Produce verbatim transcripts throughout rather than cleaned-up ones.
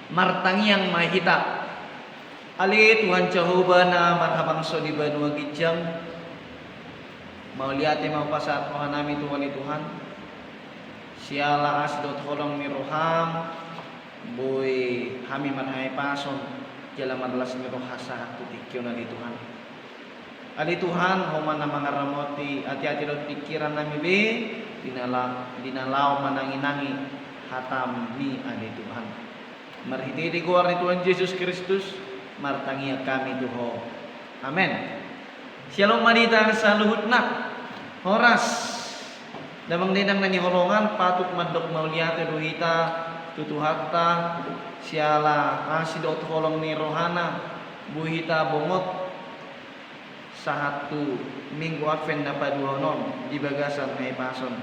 Martangiang ma hita. Ale Tuhan Jahowa na marhabangsa di banua ginjang, mauliate ma hupasahat rohanami tu Ho ale Tuhan, siala asi dohot holong ni roham, boi hami marhahipason jala marlas ni roha sahat tu tingki on ale Tuhan. Ale Tuhan, Ho ma na mangaramoti ateate dohot pingkirannami be, di na la-, di na laho mananginangi hatami ale Tuhan. Marhitehite goar ni Tuhan Jesus Kristus, martangiang hami tu Ho. Amen. Syalom ma di hita saluhutna. Horas. Damang dainang na hinaholongan, patut mandok mauliate do hita tu Tuhanta, siala asi dohot holong ni rohana, boi hita bongot sahat tu Minggu Advent na paduahon on di bagasan hahipason.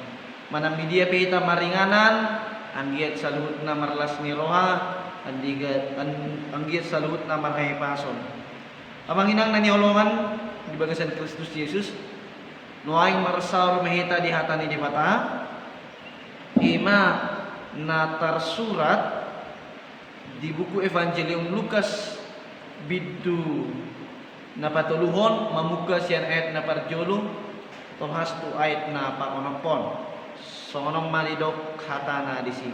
Manang di dia pe hita maringanan, anggiat saluhutna marlas ni roha, andiga-, an-, anggiat saluhutna marhahipason. Amang inang na hinaholongan di bagasan Kristus Jesus, nuaeng marsaor ma hita di hata ni Debata, i ma na tarsurat di buku Evangelium Lukas, bindu na patoluhon, mamungka sian ayat na parjolo, tolhas tu ayat na paonomhon. Songon on ma didok hatana disi.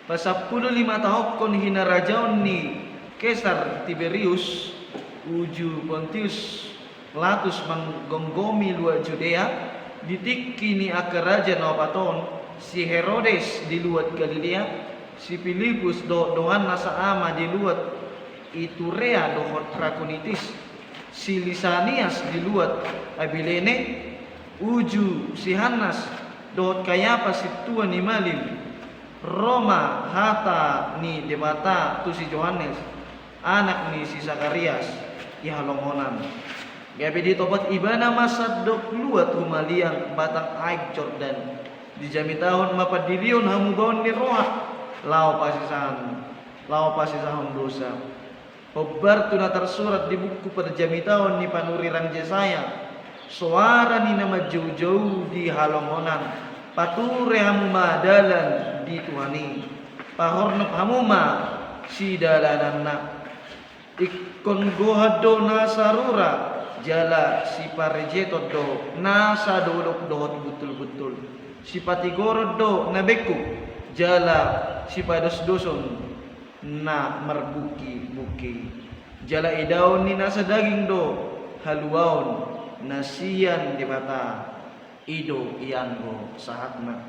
Pasampulu lima tahonkon hinarajaon ni Kesar Tiberius, uju Pontius Latus manggomgomi luat Judea, di tingki ni angka raja na opat on, si Herodes di luat Galilea, si Pilipus dohot donganna saama di luat Iturea dohot Trakonitis, si Lisanias di luat Abilene, uju si Hannas dohot Kayapas sintua ni malim, ro ma hata ni Debata tu si Johannes, anak ni si Sakarias, di halongonan. Gabe ditopot ibana ma sandok luat humaliang batang aek Jordan. Dijamitahon ma pandirion hamubaon ni roha, laho pasesahon, laho pasesahon dosa. Hombar tu na tarsurat di buku parjamitaon ni panurirang Jesaya, soara ni na manjoujou di halongonan, pature hamu ma dalan di Tuhan i, pahornop hamu ma sidalananna. Ingkon gohan do na sarura, jala siparejeton do na sadolok dohot buntulbuntul. Sipatigoron do na bengkuk, jala sipadosdoson na marbungkibungki. Jala idaon ni nasa daging do haluaon na sian Debata, i do ianggo sahatna.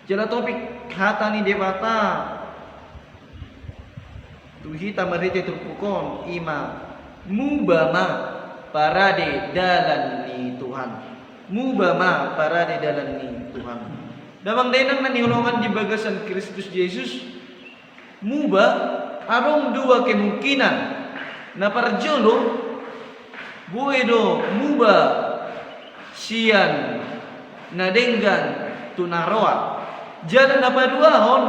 Jala topik hata ni Debata tu hita marhite turpuk on, i ma muba ma parade dalan ni Tuhan. Muba ma parade dalan ni Tuhan. Damang dainang na hinaholongan di bagasan Kristus Jesus, muba, adong dua kemungkinan. Na parjolo, boi do muba sian na denggan tu na roa. Jala na paduahon,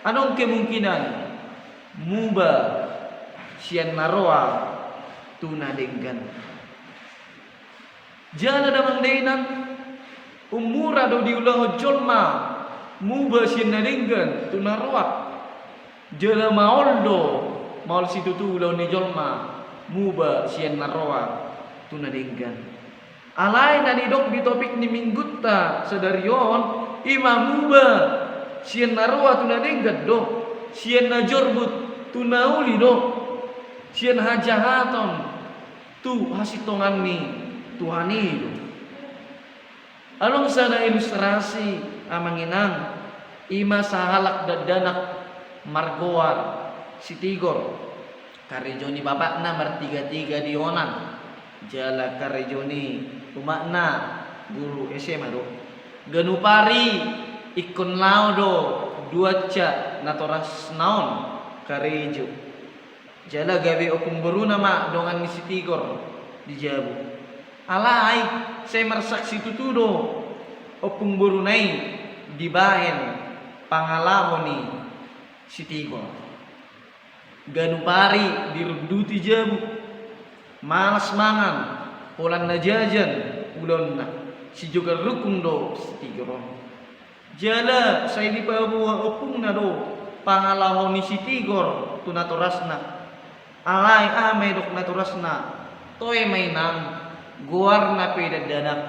adong kemungkinan muba sian na roa tu na denggan. Jala damang dainang, ummura do diulahon jolma muba sian na denggan tu na roa. Jala maol do, maol situtu ulaon ni jolma muba sian na roa tu na denggan. Alai na nidok di topik ni minggunta sadari on, i ma muba sian na roa tu na denggan do, sian na jorbut tu na uli do, sian hajahaton tu hasintongan ni Tuhan i do. Adong sada ilustrasi, amang inang, i ma sahalak dakdanak margoar si Tigor. Karejo ni bapakna martigatiga di onan, jala karejo ni umakna guru S M A do. Ganup ari ingkon laho do duansa natorasna on karejo. Jala gabe ompung boruna ma dongan ni si Tigor di jabu. Alai sai marsak situtu do ompung boruna i dibahen pangalaho ni si Tigor. Ganup ari dirunduti jabu, malas mangan, holan na jajan ulaonna, sijogar rungkung do si Tigor on. Jala sai dipaboa ompungna do pangalaho ni si Tigor tu natorasna. Alai aha ma didok natorasna? Toe ma inang, goarna pe dakdanak,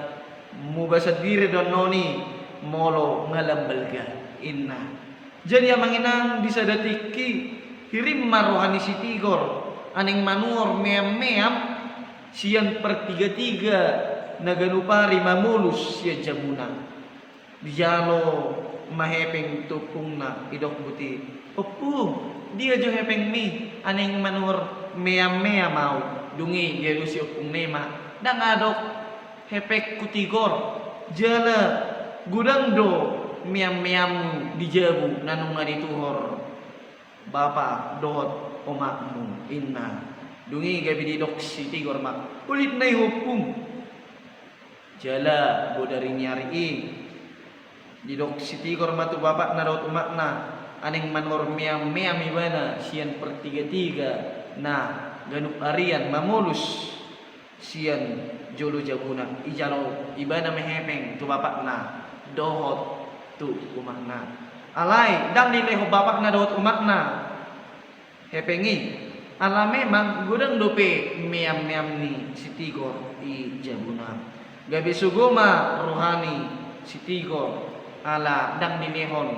muba sandiri do annon i molo nga lam balga, inna. Jadi amang inang, di sada tingki hirim ma roha ni si Tigor, aning manuhor meam-meam sian partigatiga na ganup ari mamolus sian jabuna. Dijalo ma hepeng tu ompungna, didok buti, "Ompung, dia jo hepengmi, aning manuhor meam-meam ahu." Dung i dialusi ompungna i ma, "Ndang adong hepengku Tigor, jala godang do meam-meammu di jabu na nunga dituhor bapa dohot omakmu," inna. Dung i gabe didok si Tigor ma, "Ulit nai ho ompung." Jala bodari ni ari i didok si Tigor ma tu bapakna dohot omakna, aning manuhor meam-meam ibana sian partigatiga na ganup arian mamolus sian jolo jabuna. Dijalo ibana ma hepeng tu bapakna dohot tu omakna. Alai ndang dilehon bapakna dohot omakna hepeng i, ala memang godang dope meam-meam ni si Tigor i jabuna. Gabe sogo ma roha ni si Tigor, ala ndang dilehon,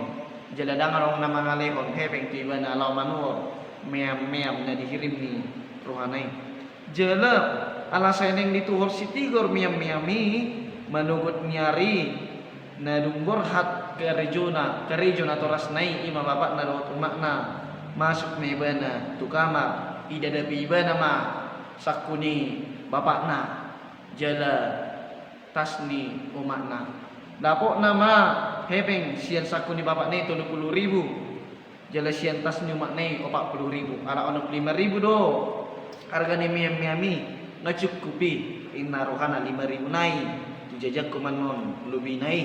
jala ndang adong na mangalehon hepeng tu ibana laho manuhor meam-meam na dihirim ni rohana i. Jala ala sai naeng dituhor si Tigor meam-meam i, manogot ni ari na dung borhat karejona, karejo natorasna i, i ma bapakna dohot omakna, masuk ma ibana tu kamar, didadapi ibana ma sangku ni bapakna jala tas ni omakna. Dapotna ma hepeng sian sangku ni bapakna i tolu pulu ribu. Jala sian tas ni omakna i opat pulu ribu, ala onom lima ribu do arga ni meam-meam i, nga cukup i, inna rohana, lima ribu nai tu jajangku ma annon lobina i,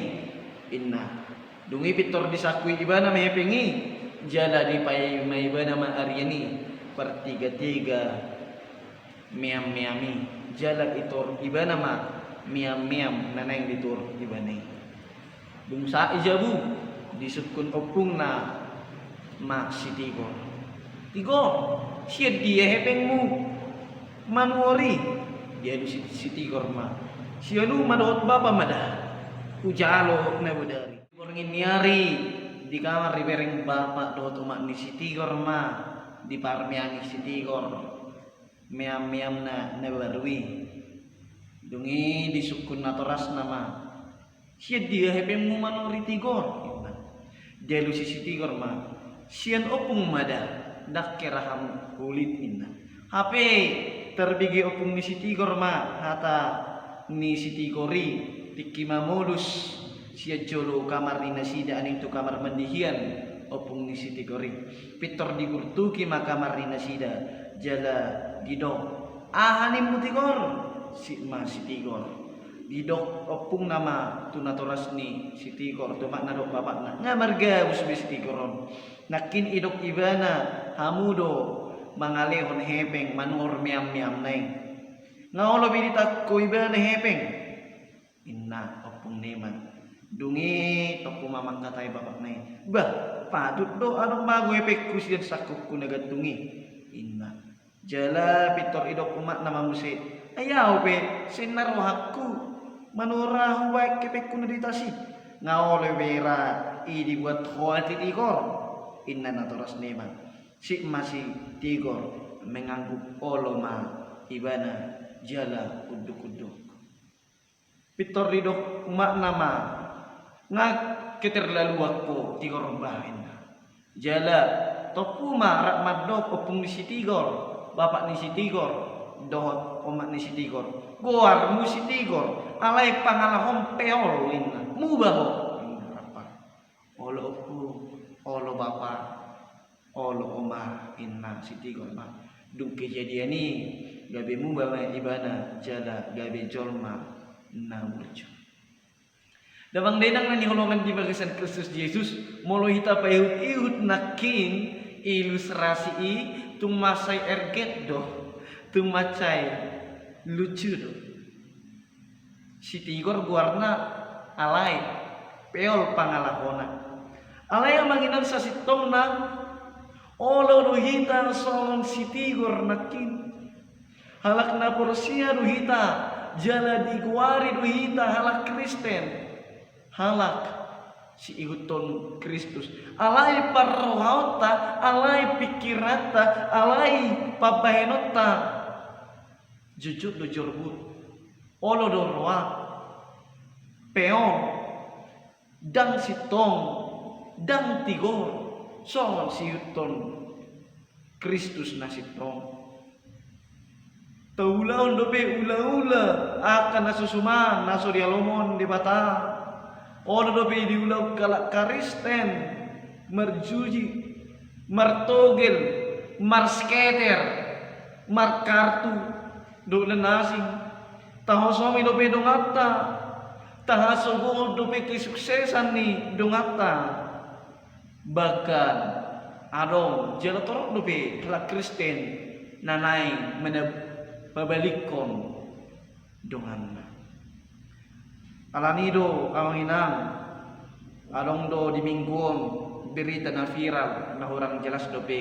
inna. Dung i pintor disangkui ibana ma hepeng i, jala dipaima ibana ma arian i partigatiga meam-meam i, jala dituhor ibana ma meam-meam na naeng dituhor ibana i. Dung sahat i jabu, disungkun ompungna ma si Tigor, "Tigor, sian dia hepengmu manuhor i?" Dialusi si Tigor ma, "Sian uma dohot bapa ma da, hujalo na bodari." Borngin ni ari, di kamar dibereng bapa dohot omak ni si Tigor ma diparmeami si Tigor meam-meamna na baru i. Dung i disungkun natorasna ma, "Sian dia hepengmu manuhor i, Tigor?" inna. Dialusi si Tigor ma, "Sian ompung ma da, ndang hera hamu, ulit," inna. Hape tarbege ompung ni si Tigor ma hata ni si Tigor i, tingki mamolus sian jolo kamar ni nasida aning tu kamar mandi hian ompung ni si Tigor i. Pintor diburtuki ma kamar ni nasida, jala didok, "Aha nimmu, Tigor?" Sip ma si Tigor. Didok ompungna ma tu natoras ni si Tigor, tu omakna dohot bapakna, "Nga margabus be si Tigor on. Nangkin didok ibana hamu do mangalehon hepeng manuhor meam-meamna i. Nga olo be ditanghon ibana hepeng," inna ompungna i ma. Dung i tompu ma mangkatai bapakna i, "Bah, patut do adong mago hepengku sian sangkupku na gantung i," inna. Jala pintor didok omakna ma muse, "Ai ahu pe, sai na rohangku manuhor ahu baen hepengku na di tas i. Nga olo be ra i dibuat hoat i, Tigor," inna natorasna i ma. Sip ma si Tigor, mengangguk olo ma ibana jala unduk-unduk. Pintor didok omakna ma, "Nga keterlaluan ho, Tigor, bah," inna. Jala tompu ma rap mandok ompung ni si Tigor, bapak ni si Tigor dohot omak ni si Tigor, "Goarmu si Tigor, alai pangalahom peol," inna. "Muba ho," inna rap. "Olo ompung, olo bapak, olo oma," inna si Tigor ma. Dung kejadian i gabe muba ma ibana jala gabe jolma na burju. Damang dainang na hinaholongan di bagasan Kristus Jesus, molo hita paihut-ihut nangkin ilustrasi i, tung mansai erget do, tung mansai lucu do. Si Tigor goarna alai peol pangalahona. Alai amang inang, sasintongna Olo do hita songon si Tigor nangkin. Halak na porsea do hita, jala digoari do hita halak Kristen. Halak siihuthon Kristus. Alai parrohaonta, alai pingkiranta, alai pambahenonta jotjot do jorbut. Olo do roa. Peol. Ndang sintong, ndang tigor, songon siihuthon Kristus na sintong. Taulahon dope ulaula angka na so suman, na so dialomohon Debata. Olo dope diulahon halak Kristen, marjudi, martogel, marskater, markartu, dohot na asing. Tahosongi dope donganta, tahasogohon dope kesuksesan ni donganta. Bahkan adong jala torop dope halak Kristen na naeng mana-, mabalikkon donganna. Alani do, amang inang, adong do di minggu on berita na viral, na hurang jelas dope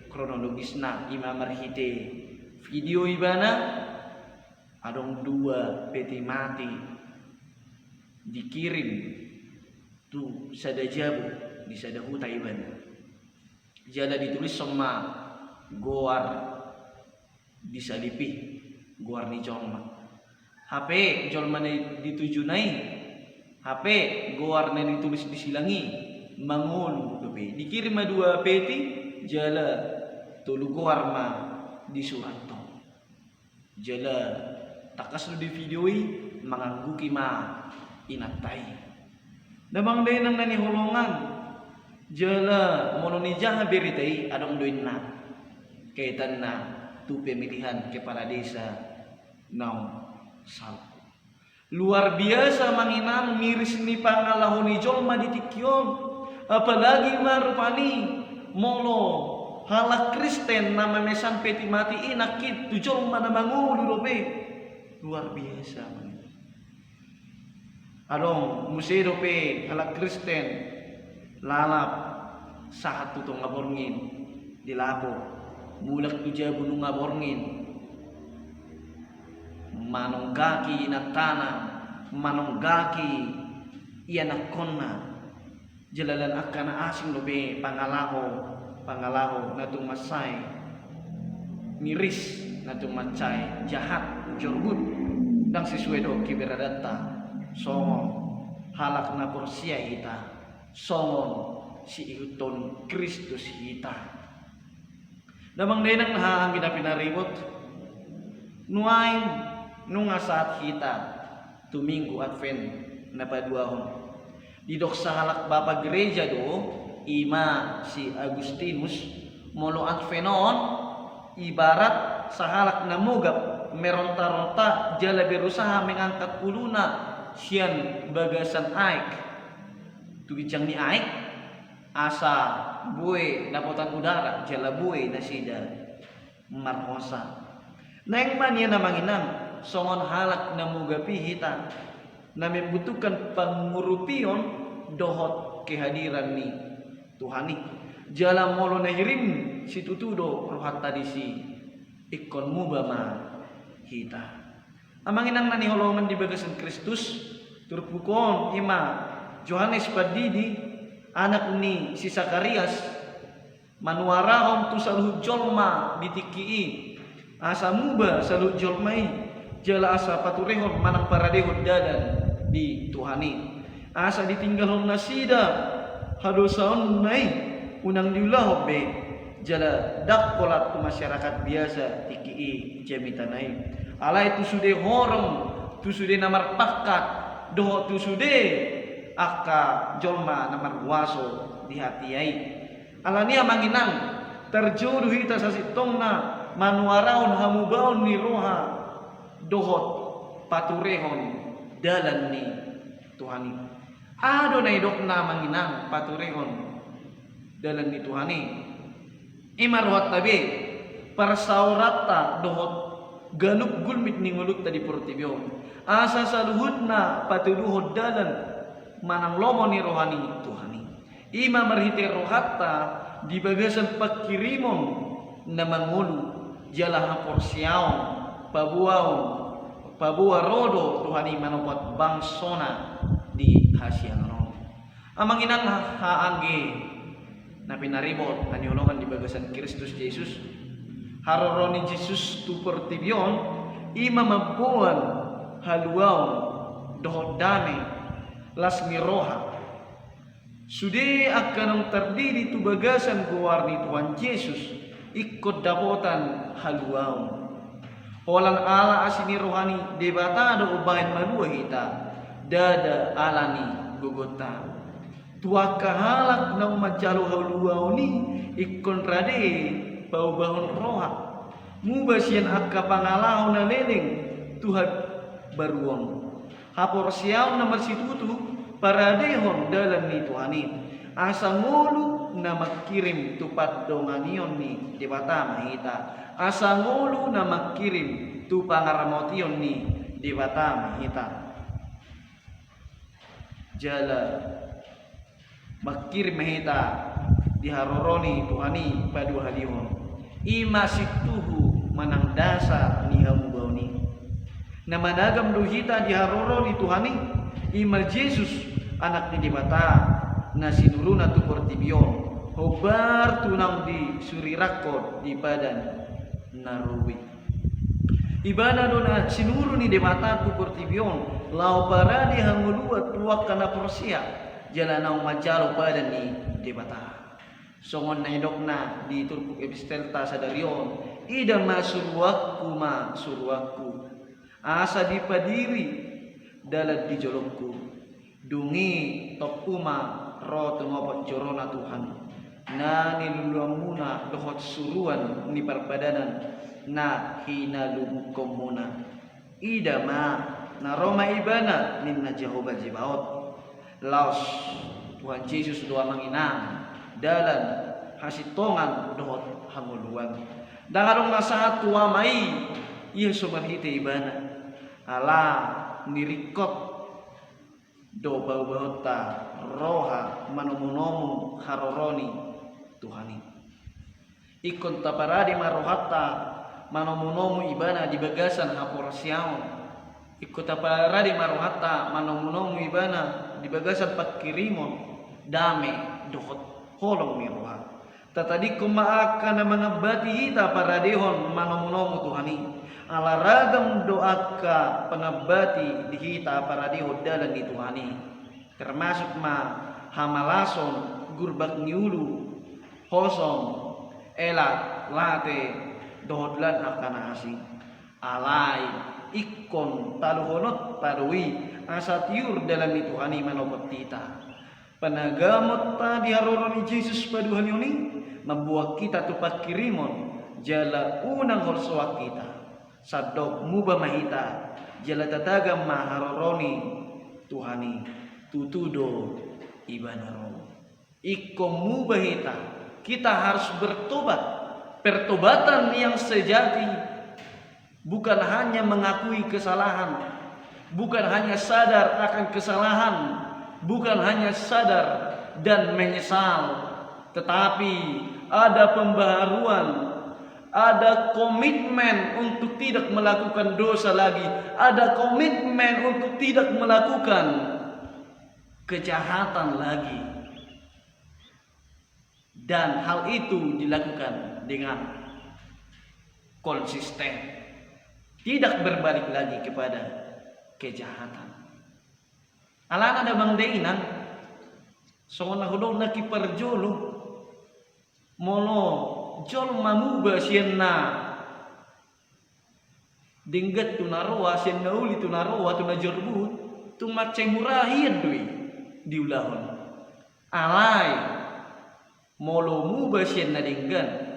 kronologisna, ima marhite video ibana, adong dua peti mati dikirim tu sada jabu di sada huta ibana. Jala ditulishon ma goar di salipi, goar ni jolma. Hape jolma na ditujuna i, hape goar na ditulis di silang i, mangolu dope. Dikirim ma dua peti, jala tolu goar ma disurathon. Jala tangkas do di video i, mangangguhi ma inanta i. Damang dainang na hinaholongan, jala molo nijaha berita i, adong do inna kaitanna tu pemilihan kepala desa naung salpu. Luar biasa, amang inang, miris ni pangalaho ni jolma di tingki on. Apalagi ma rupani molo halak Kristen na mamesan peti mati i nangkin tu jolma na mangolu dope. Luar biasa, amang inang. Adong muse dope halak Kristen lalap sahat tu tonga borngin, di lapo, mulak tu jabu nunga borngin, manonggaki inantana, manonggaki ianakhonna. Jala lan angka na asing dope pangalaho, pangalaho na tung mansai miris, na tung mansai jahat, jorbut, ndang sesuai dohot keberadaanta. Songon halak na porsea hita, songon siihuthon Kristus hita. Damang dainang na hami na pinaribot, nuaeng nunga sahat hita tu Minggu Advent na paduahon. Didok sahalak bapa gereja do, ima si Agustinus, molo Advent on ibarat sahalak na mogap meronta-ronta jala berusaha mengangkat uluna sian bagasan aek tu ginjang ni aek, asa boi dapotan udara jala boi nasida marhosa. Naeng ma nian, amang inang, songon halak na mogap i hita, na membutuhkan pangurupion dohot kehadiran ni Tuhan i. Jala molo na hirim situtu do rohanta disi, ingkon muba ma hita. Amang inang na hinaholongan di bagasan Kristus, turpuk on ima Johannes Pandidi, anak ni si Sakarias, manuarahon tu saluhut jolma di tingki i, asa muba saluhut jolma i, jala asa paturehon manang paradehon dalan di Tuhan i. Asa ditinggalhon nasida hadosaonna i, unang diulahon be, jala ndang holan tu masyarakat biasa tingki i jamitana i. Alai tu sude horong, tu sude na marpangkat, dohot tu sude angka jolma na marhuaso di hatiha i. Alani i, amang inang, tarjou do hita sasintongna manuarahon hamubaon ni roha dohot paturehon dalan ni Tuhan i. Aha do na nidokna, amang inang, paturehon dalan ni Tuhan i? Ima rohanta be, parsaoranta dohot ganup gulmit ni ngolunta di portibi on, asa saluhutna patuduhon dalan manang lomo ni roha ni Tuhan i. Ima marhite rohanta Di bagasan pangkirimon na mangolu jala haporseaon, paboaon, paboa ro do Tuhan i manopot bangsona di hasiangan on. Amang inang, haha anggi na pinaribot haniholongan di bagasan Kristus Jesus, haroro ni Jesus tu portibi on i ma mamboan haluaon dohot dame, las ni roha. Sude angka naung tardidi tu bagasan goar ni Tuhan Jesus ingkon dapotan haluaon. Holan ala asi ni roha ni Debata do umbahen malua hita, ndada ala ni gogonta. Tu angka halak naung manjalo haluaon i ingkon rade paubahon roha, muba sian angka pangalaho na leleng tu habaruon. Haporseaon na marsitutu paradehon dalan ni Tuhan i. Asa ngolu na mangkirim tu pandonganion ni Debata ma hita. Asa ngolu na mangkirim tu pangaramotion ni Debata ma hita. Jala mangkirim ma hita di haroro ni Tuhan i paduahalihon. I ma sintuhu manang dasar ni hamubaon i. Na managam do hita di haroro ni Tuhan i, i ma Jesus, Anak ni Debata, na sinuruna tu portibi on, hombar tu naung disurirangkon di padan na robi. Ibana do na sinuru ni Debata tu portibi on, laho parade hangoluan tu angka na porsea jala naung manjalo padan ni Debata. Songon na nidokna di turpuk epistelta sadari on, ida ma suruanku ma suruanku, asa dipadiri dalan di jolongku. Dung i tompu ma ro tumopot jorona Tuhan, na niluluanmuna dohot suruan ni parpadanan na hinalungunkonmuna. Ida ma, na ro ma Ibana, ninna Jahowa Zebaot. Laos Tuhan Jesus do, amang inang, dalan, hasintongan dohot hangoluan. Ndang adong na sahat tu Ama i, ia so marhite Ibana. Ala niringkot do paubahonta roha manomunomu haroro ni Tuhan i. Ingkon taparade ma rohanta manomunomu Ibana di bagasan haporseaon. Ingkon taparade ma rohanta manomunomu Ibana di bagasan pangkirimon dame dohot holong ni roha. Tatadingkon ma angka na mangambati hita paradehon manomunomu Tuhan i. Ala ragam do angka pangambati di hita paradehon dalan ni Tuhan i. Termasuk ma hamalason, gurbak ni ulu, hosom, elat, late, dohot lan angka na asing. Alai ingkon taluhononta do i asa tiur dalan ni Tuhan i manopot hita. Panagamonta di haroro ni Jesus paduahalihon i mamboan hita tu pangkirimon jala unang holsoan hita. Sandok muba ma hita jala tatagam ma haroro ni Tuhan i. Tutu do Ibana ro. Ingkon muba hita. Kita harus bertobat. Pertobatan yang sejati bukan hanya mengakui kesalahan, bukan hanya sadar akan kesalahan, bukan hanya sadar dan menyesal, tetapi ada pembaharuan, ada komitmen untuk tidak melakukan dosa lagi, ada komitmen untuk tidak melakukan kejahatan lagi. Dan hal itu dilakukan dengan konsisten, tidak berbalik lagi kepada kejahatan. Alana damang dainang, songon na hudok na parjolo, molo jolma muba sian na denggan tu na roa, sian na uli tu na roa, tu na jorbut, tung mansai mura hian do i diulahon. Alai molo muba sian na denggan,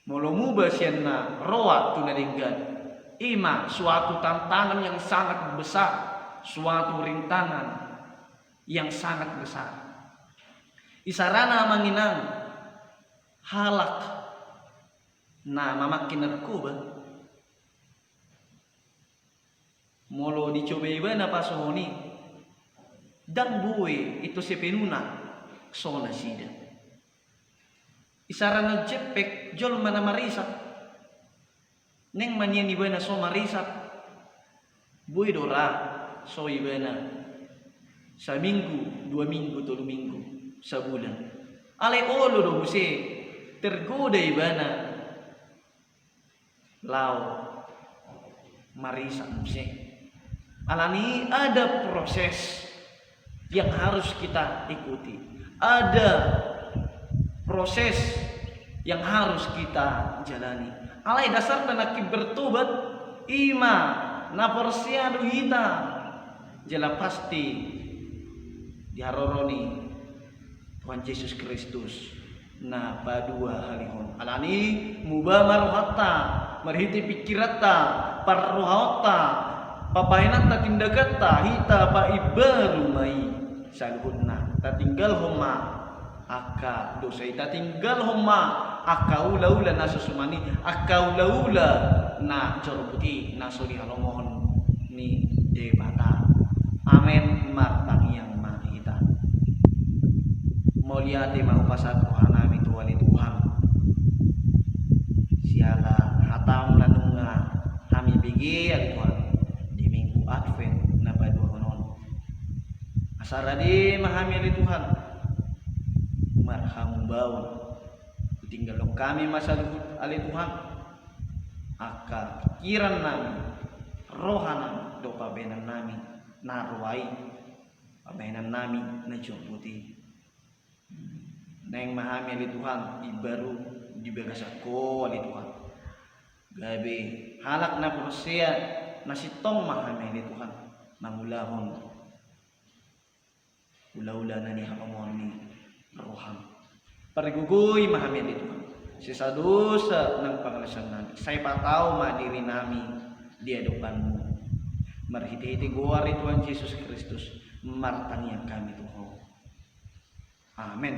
molo muba sian na roa tu na denggan, i ma suatu tantangan yang sangat besar, suatu rintangan yang sangat besar. Isarana, amang inang, halak na mamangke narkoba. Molo dicoba ibana pasohon i, ndang boi, ito sepenuhna so nasida. Isarana jempek jolma na marisap. Naeng ma nian ibana so marisap. Boi do ra so ibana saminggu, dua minggu, tolu minggu, sabulan. Alai olo do muse tergoda ibana laho marisap muse. Alani ada proses yang harus kita ikuti. Ada proses yang harus kita jalani. Alai dasarna nangkin bertobat, ima na porsea do hita. Jala pasti di haroro ni Tuhan Jesus Kristus na paduahalihon. Alani muba ma rohanta, marhite pingkiranta, parrohaonta, pabahenanta, tindaganta, hita paimbaru ma i saluhutna. Tatinggalhon ma angka dosa i, tatinggalhon ma angka ulaula na so suman i, angka ulaula na jorbut i, na so dihalomohon ni Debata. Amen. Martangiang ma hita. Mauliate ma hupasahat rohanami tu ale Tuhan siala hatam na nunga hami bege ale Tuhan di Minggu Advent na paduahon on. Asa rade ma hami ale Tuhan marhamubaon. Hutinggalhon hami ma saluhut ale Tuhan angka pingkirannami, rohanami dohot pabahenannami na roa i, pabahenannami na jorbut i. Naeng ma hami ale Tuhan imbaru di bagasan Ho ale Tuhan, gabe halak na porsea na sintong ma hami ale Tuhan mangulahon ulaula na nihalomohon ni roham. Pargogoi ma hami ale Tuhan, sesa dosa nang pangalaosion nami, sai patau ma diri nami di adopanmu. Marhitehite goar ni Tuhan Jesus Kristus martangiang hami tu Ho. Amen.